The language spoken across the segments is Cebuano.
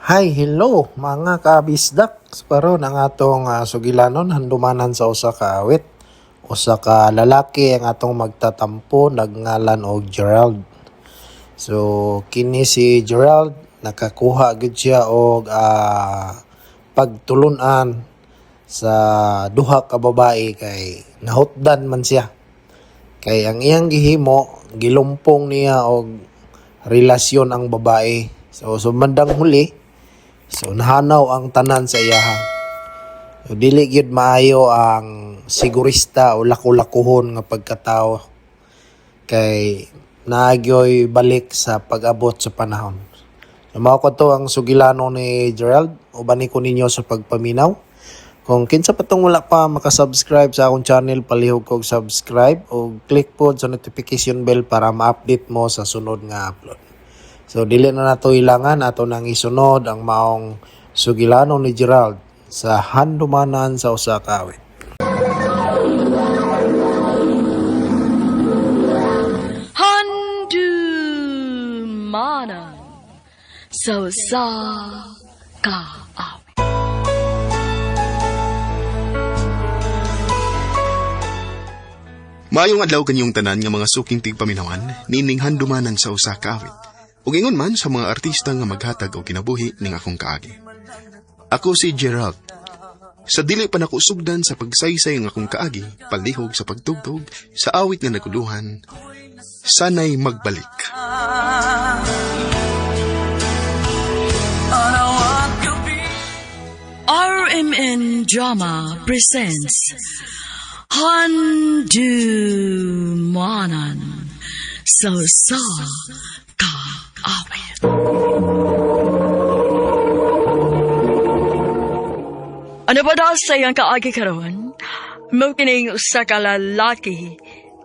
Hi, hello mga kabisdak. Karon ang atong sugilanon handumanan sa usa ka awit. Usa ka lalaki ang atong magtatampo, nagngalan og Gerald. So kini si Gerald nakakuha gid siya og pagtulunan sa duha ka babae kay nahutdan man siya. Kay ang iyang gihimo, gilumpong niya og relasyon ang babae. So sumandang huli, so nahanaw ang tanan sa iyaha. So, dili gyud maayo ang sigurista o lako-lakuhon nga pagkatao kay naagyoy balik sa pag-abot sa panahon. So, mao ko to ang sugilano ni Gerald. Uban ko ninyo sa pagpaminaw. Kung kinsa pa tong wala pa makasubscribe sa akong channel, palihog kog subscribe o click po sa notification bell para ma-update mo sa sunod nga upload. So dili na nato ilangan, ato nang isunod ang maong sugilano ni Gerald sa handumanan sa usa ka awit. Handumanan sa usa ka awit. Maayong adlaw kanyong tanan nga mga suking tigpaminawan, nining handumanan sa usa ka awit. Ug ingon man sa mga artista nga maghatag og kinabuhi ning akong kaagi. Ako si Gerald. Sa dili pa nako sugdan sa pagsaysay ng akong kaagi, palihog sa pagtugtog, sa awit nga naguluhan, sanay magbalik. RMN Drama presents Handumanan sa usa ka awit. Ano ba daw sa iyang kaagi karon? Mo kining usa ka lalaki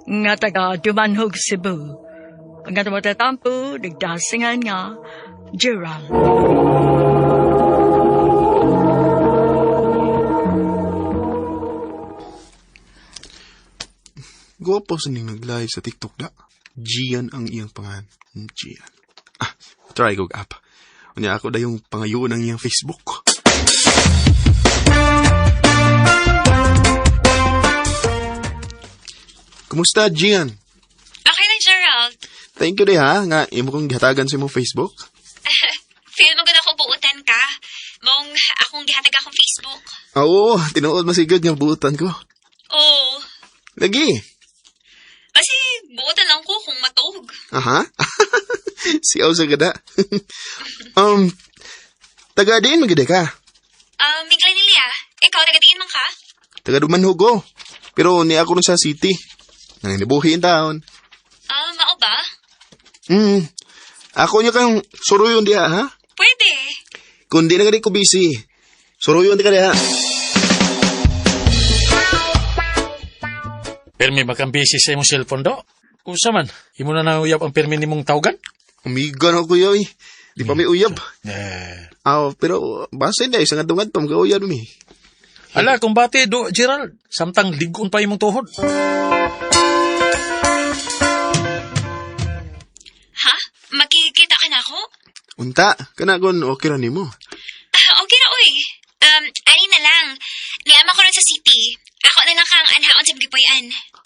nga taga Dumanhog, Cebu. Ang atong matatampo, nagdasingan nga Gerald. Guwapo sa ning nag-live sa TikTok da. Gian ang iyang pangan. Gian. Ah, try ko app. Unya ako da yung pangayoon ang iyang Facebook. Kumusta, Gian? Okay lang, Gerald. Thank you di ha, nga imo kong gihatagan sa imong Facebook. Feel mo gud ako buutan ka. Mong akong gihatag akong Facebook. Ah, Oo, tinuod masigod nga buutan ko. Oh, Lagi. kasi buutan lang ko kung matug. Aha. Siyaw sa gada. um, taga diin magide ka. Minglanilla, ikaw taga diin man ka? Taga Dumanhog ko. Pero ni ako nun sa city. Nanginibuhi in taon. Ah, mao ba? Ako niya kang suruyon diha, ha? Pwede. Kung di na ka di ko busy, suruyon di ka diha. Pirmi ba kang busy sa imong cellphone do? Usa man, imo na nanguyab ang pirmi nimong tawgan? Umiga na ko yoy. Di pa may uyab. Eh. Aw, pero basta hindi, isang adungan pa, mag-uyab mi. Ala, kumbate do, Gerald. Samtang ligon pa imong tuhod. Ha? Makikita ka na ako? Unta, kana kon okay ra nimo. Ah, okay na, oy. Ani na lang. Niama ko ron sa city. Ako na lang kang anhaon sa Magipuy-an.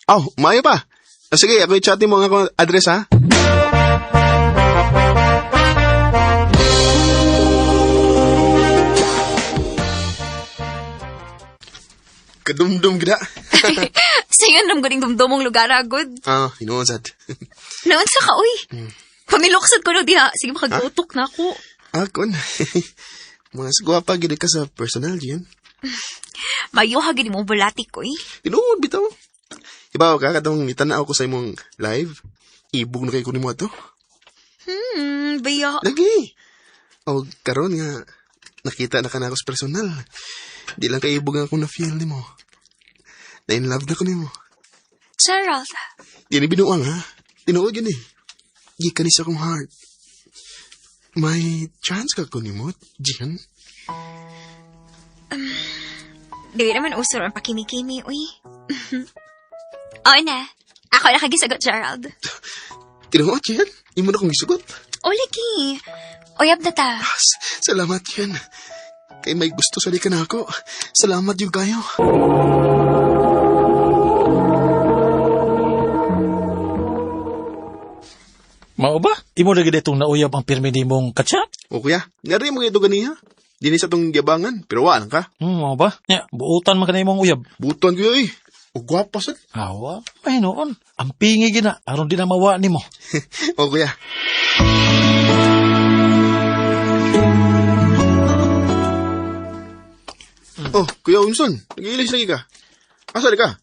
Aw, maayo pa. Ah, sige, ako i-chat mo ang akong address ha. Kadumdum gida. Sayon ram ganing dumdumong lugar agod. Ah, hinuon sad. Naon sa ka, uy. Pamiluksad ko no diha. Sige, makag-utok na ako. Ah, kon. Mas gwapa gid ka sa personal, Gian. Mayuha gid mo bulati ko, eh. Tinuod bitaw. Ibaw ka katong itanaw ko sa imong live. Ibog na kay ko nimo ato. Baya. Lagi. O karon nga nakita na ka na ako sa personal. Di lang kay ibog nga ako na feel nimo. Na in love na ko nimo. Gerald. Di ni binuang ha. Tinuod yun eh. Gikan ni sa akong heart. May chance ka ko nimo, Gian. Di naman uso ang pakimi-kimi, uy. Oo na. Ako na kagisagot, Gerald. Tinuod, Gian. Imo na kong gisugot. O, lagi. Uyab na ta. Salamat yan. Kay may gusto sa ka na ako. Salamat yung kayo. Mao ba? Imo lagi ditong nauyab ang pirmi nimong kachat? O kuya, ngari mo ito ganiha. Dini sa tong giyabangan, pero wa lang ka. Mao ba? Nya, buutan man kanay imong uyab. Buton kuya eh. O gwapa sad. Awa, mahinoon. Ang pingi gina, aron di na mawa nimo. O kuya. Oh, Kuya Unson, nag-iilis lagi ka. Asa di ka?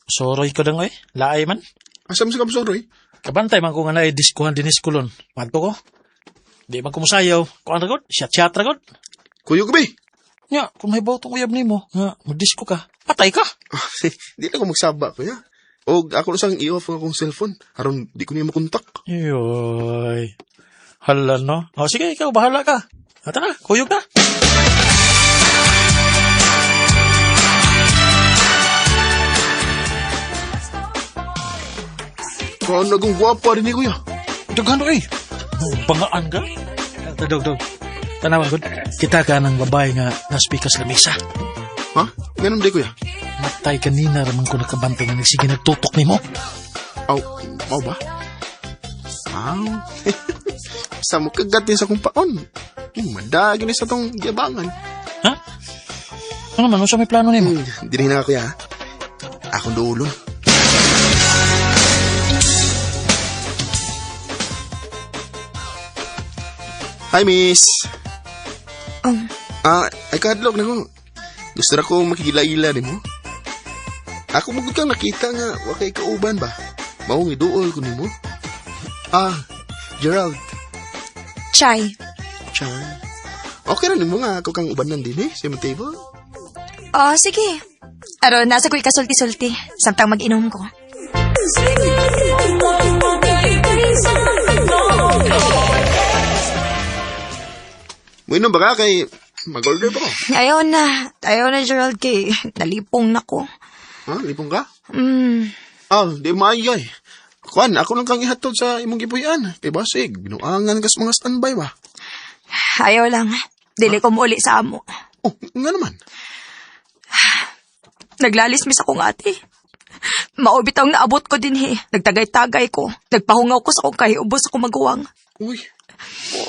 Soroy ko dang oy, laay man. Asa mo sa kamsoroy? Kabantay man ko nga naay diskuhan dinis kulon. Madto ko. Di man ko musayaw. Kuan ra gud, chat-chat ra gud. Kuyo gabi. Nya, kung may tong uyab nimo nga modisko ka, patay ka. Ah, di lang ko magsaba, kuya. O ako na sang i-off ang akong cellphone. Aron di ko niya makontak. Yoy. Hala no. O sige, ikaw bahala ka. Ata na, kuyog na. Kuan na kong gwapa rin ni kuya. Daghan oy. Bangaan ka. Dog dog. Tanawan gud. Kita ka ng babae nga naspikas lamisa. Ha? Ganun di kuya? Matay kanina ramang ko nakabantay nga nagsige nagtutok nimo. Aw, mau ba? Aw. Sa mo kagat din sa akong paon. Madagi ni sa tong giyabangan. Ha? Ano man, unsa may plano nimo? Dinhi na kuya. Akong duulon. Hi, miss. Ah, ay kahadlok na ko. Gusto na ko makigila-ila nimo. Ako magud kang nakita nga wa kay kauban ba. Maong iduol ko nimo. Ah, Gerald. Chay. Chan. Okay ra nimo nga ako kang ubanan din eh sa imong table. Oh, sige. Aron, nasa ko'y kasulti-sulti. Samtang mag-inom ko. Muinom ba ka kay mag-order ba ko? Ayaw na. Ayaw na, Gerald, kay nalipong na ko. Ha? Lipong ka? Mm. Ah, di maayo eh. Kuan, ako lang kang ihatod sa imong gipuy-an. Kay basig, binuangan kas mga standby ba? Ayaw lang. Dili ko muuli sa amo. Oh, nga naman. Naglalis mis akong ate. Maubit ang naabot ko din he. Nagtagay-tagay ko. Nagpahungaw ko sa akong kahiubos ako maguwang. Uy,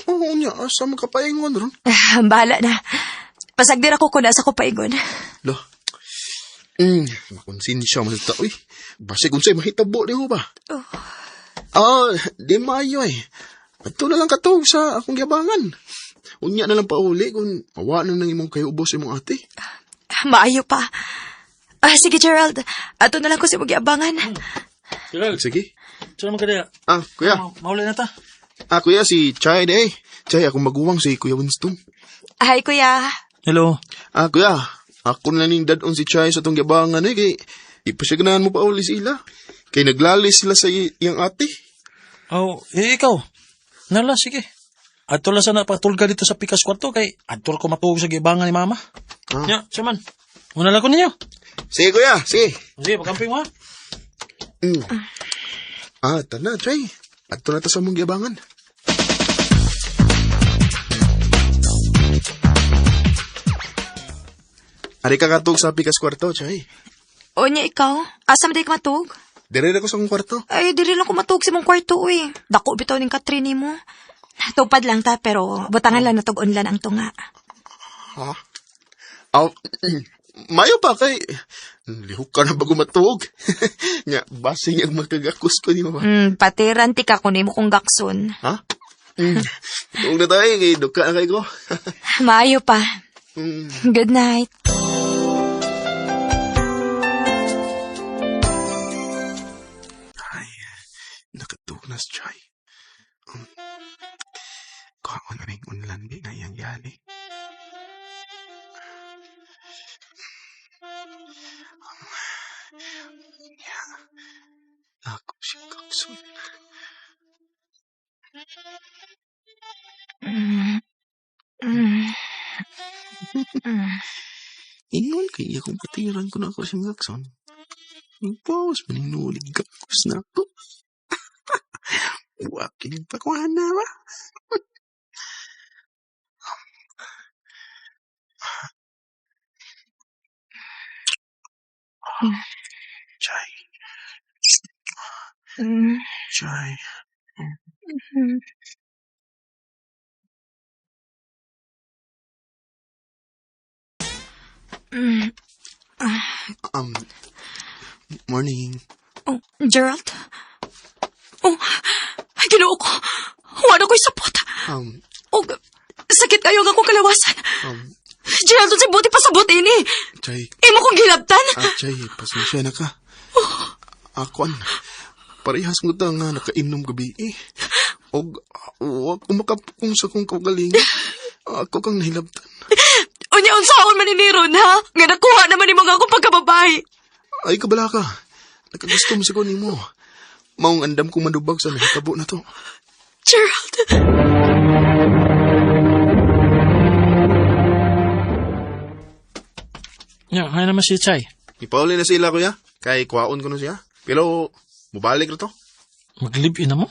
oo oh, niya, asa makapaingon ron? Ah, bahala na. Pasagdir ako kung nasa ko paingon. Lo, makonsensya mo sa tao, uy. Basig unsay mahitabo ni mo ba? Oh. Ah, di maayo eh. Ato na lang katog sa akong giyabangan. Unya na lang pauli kung awa na nang imong kahiubos imong ate. Maayo pa. Ah, sige, Gerald. Ato na lang ko sa imong giabangan. Gerald, Sige. saan man ka diya? Ah, kuya. Mauli na ta. Ah, kuya, si Chai de. Chai, akong maguwang si Kuya Winston. Hi, kuya. Hello. Ah, kuya, ako na ning dadon si Chai sa tong giyabangan eh, kay ipasaganahan mo pa uli sila. Kay naglalis sila sa iyang ate. Oh, eh, ikaw. Nala, sige. Adto lang sana patulga dito sa pikas kwarto kay adto ko matuog sa gibangan ni mama. Ah. Nya, siya man. Muna lang ko ninyo. Sige, kuya, sige. Sige, pagkamping mo ha. Ah, tana, Chay. Adto na ta sa mong giyabangan. Ari ka katog sa pikas kwarto, Chay. O niya ikaw. Asa man day ka matug? Dire na ko sa akong kwarto. Ay, dili lang ko matug sa imong kwarto, uy. Dako bitaw ning Katrin mo. Tupad lang ta, pero butangan lang natug unlan ang tunga. Ha? Aw, mayo pa kay lihok ka na bago matuog. Nya, basing ang magkagakos ko ni mama. Patiran ti ka kun imo kong gakson. Ha? Tuog na tayo, kay duka na kay ko. Maayo pa. Good night. Ay, nakatuog na si Chay. Kuhaan na rin unlan di nga iyang yali. Ya, ako siyang kaksun. Ingon kay iya kong patiran ko na ako siyang kaksun. Nagpawas maningulig gakos na ako. Wakin pakuha na ba? Chay. Mm. Chay. Morning. Oh, Gerald? Oh, ay, ginoo ko. Wala ko'y sapot. Oh, sakit kayo ang akong kalawasan. Gerald, sa buti pa sa buti ini. Chay. Imo kong gilabtan. Ah, Chay, pasensya na ka. Akuan, parehas mo ta nga nakainom gabi eh. Og, wag ko makapukong sa kong kaugalingon. Ako kang nahilabtan. Unya, unsaon man ni Ron, ha? Nga nakuha naman ni mga akong pagkababae. Ay, kabala ka. Nakagusto mo sa ko nimo. Maong andam kong madubag sa nahitabo na to. Gerald. Nya, hay naman si Chay. Ipauli na sila, kuya. Kay kuwaon ko na siya. Pero, mubalik na to. Mag-live-in na mo?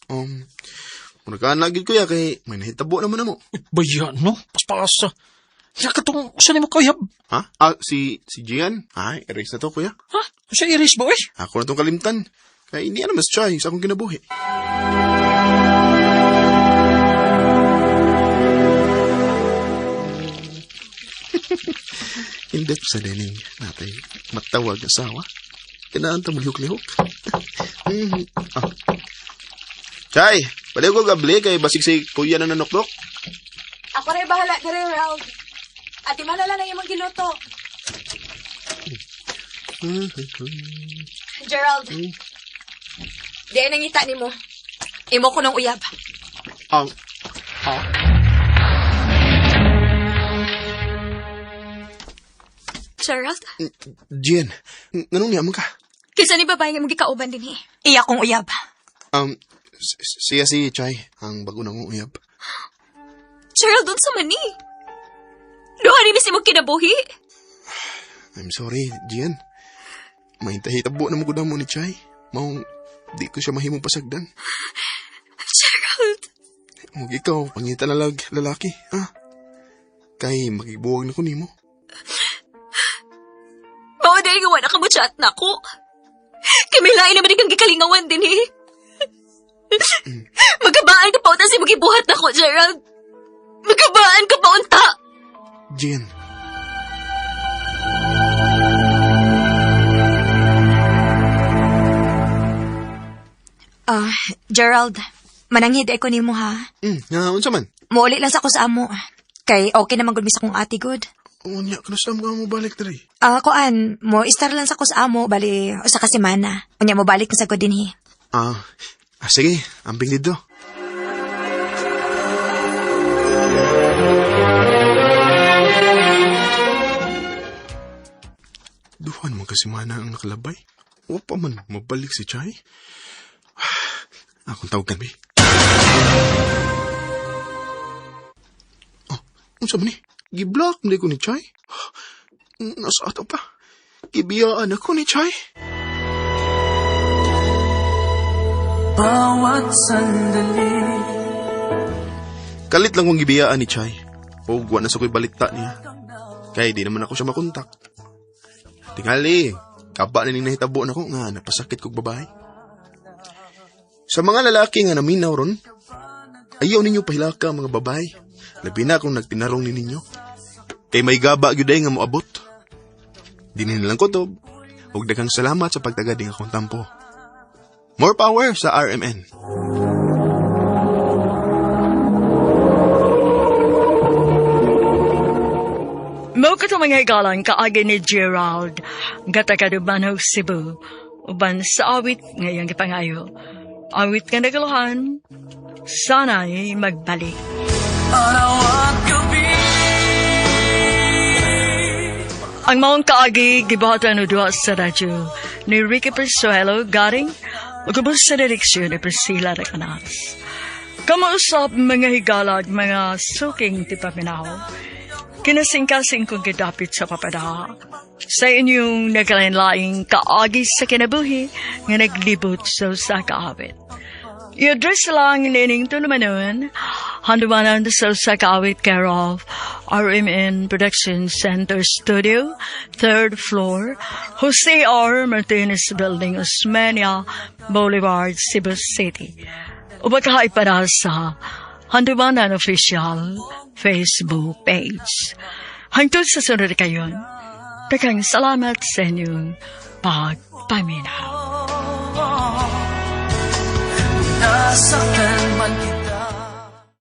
Muna ka kuya, kay may nahitabo naman na mo. Bayan, no? Paspasa. Nya, katong, saan mo kayab? Ha? Ah, si Gian? Ay, erase na to, kuya. Ha? Siya erase ba, eh? Ako na tong kalimtan. Kay hindi na mas Chay sa akong kinabuhi. Hindi sa dining natay matawag asawa. Kinaan ta mulihok-lihok. Ah. Chay, baliw ko gabli kay basig si kuya na nanokdok. Ako rin bahala, Gerald. Ate, malala na imong giluto. Gerald. Di ay nangita nimo. Imo ko nang uyab. Ang Gerald? Gian, nganong niya man ka? Kinsa ni babae nga imong gikauban din eh? Iya kong uyab. Siya si Chay, ang bago nang uyab. Gerald, unsa man ni? Duha ni mis imong kinabuhi? I'm sorry, Gian. May tahitabo na mo mo ni Chay. Maong di ko siya mahimong pasagdan. Gerald. Huwag ikaw, pangita na lag lalaki, ha? Kay magibuwag na ko nimo. Mao dahil nga wala ka mo chat na ko. Kamilain naman kang gikalingawan din eh. Magkabaan ka pa unta si magibuhat na ko, Gerald. Magkabaan ka pa unta. Gian. Ah, Gerald, mananghid ay ko nimo ha. Nga, unsa man? Muuli lang sa ko sa amo. Kay okay naman gud mi sa akong ate good. Unya, kanus ka mo balik diri? Ah, kuan, mo istar lang sa ko sa amo bali usa ka semana. Unya mo balik na sa ko dinhi. Ah, sige, amping dito. Duhan man kasi mana ang nakalabay. Wa pa man mabalik si Chay. Akong tawag kami. Oh, unsa man ni? Giblock man ko ni Chay. Nasa ato pa. Gibiyaan ako ni Chay. Bawat sandali. Kalit lang kong gibiyaan ni Chay. O wa na sa ko'y balita niya. Kaya di naman ako siya makontak. Tingali, kaba na ning nahitabo na ko nga napasakit kog babae. Sa mga lalaki nga naminaw ron, ayaw ninyo pahilaka ang mga babae. Labi na kung nagtinarong ni ninyo. Kay may gaba gyud ay nga moabot. Di nilang kutob. Ug daghang salamat sa pagtagad ning akong tampo. More power sa RMN. Mao kato mga higalan kaagi ni Gerald, gata kadubanhog Cebu, uban sa awit ngayong gipangayo. Awit nga naguluhan, sana'y magbalik. Araw at gabi. Ang maong kaagi gibuhatan o duha sa radyo ni Ricky Persuelo garing ug sa direksyon ni Priscilla Recanas. Kamausap mga higalag, mga suking tipaminaw. Kinasingkasing kong gidapit sa papada. Sa inyong naglain-laing kaagi sa kinabuhi nga naglibot sa usa ka awit. I-address lang nining tulumanon, handumanan sa usa ka awit care of RMN Production Center Studio, third floor, Jose R. Martinez Building, Osmeña Boulevard, Cebu City. O baka para sa Handumanan Official Facebook page. Hangtod sa sunod kayon, daghang salamat sa inyong pagpaminaw. Nasaktan man.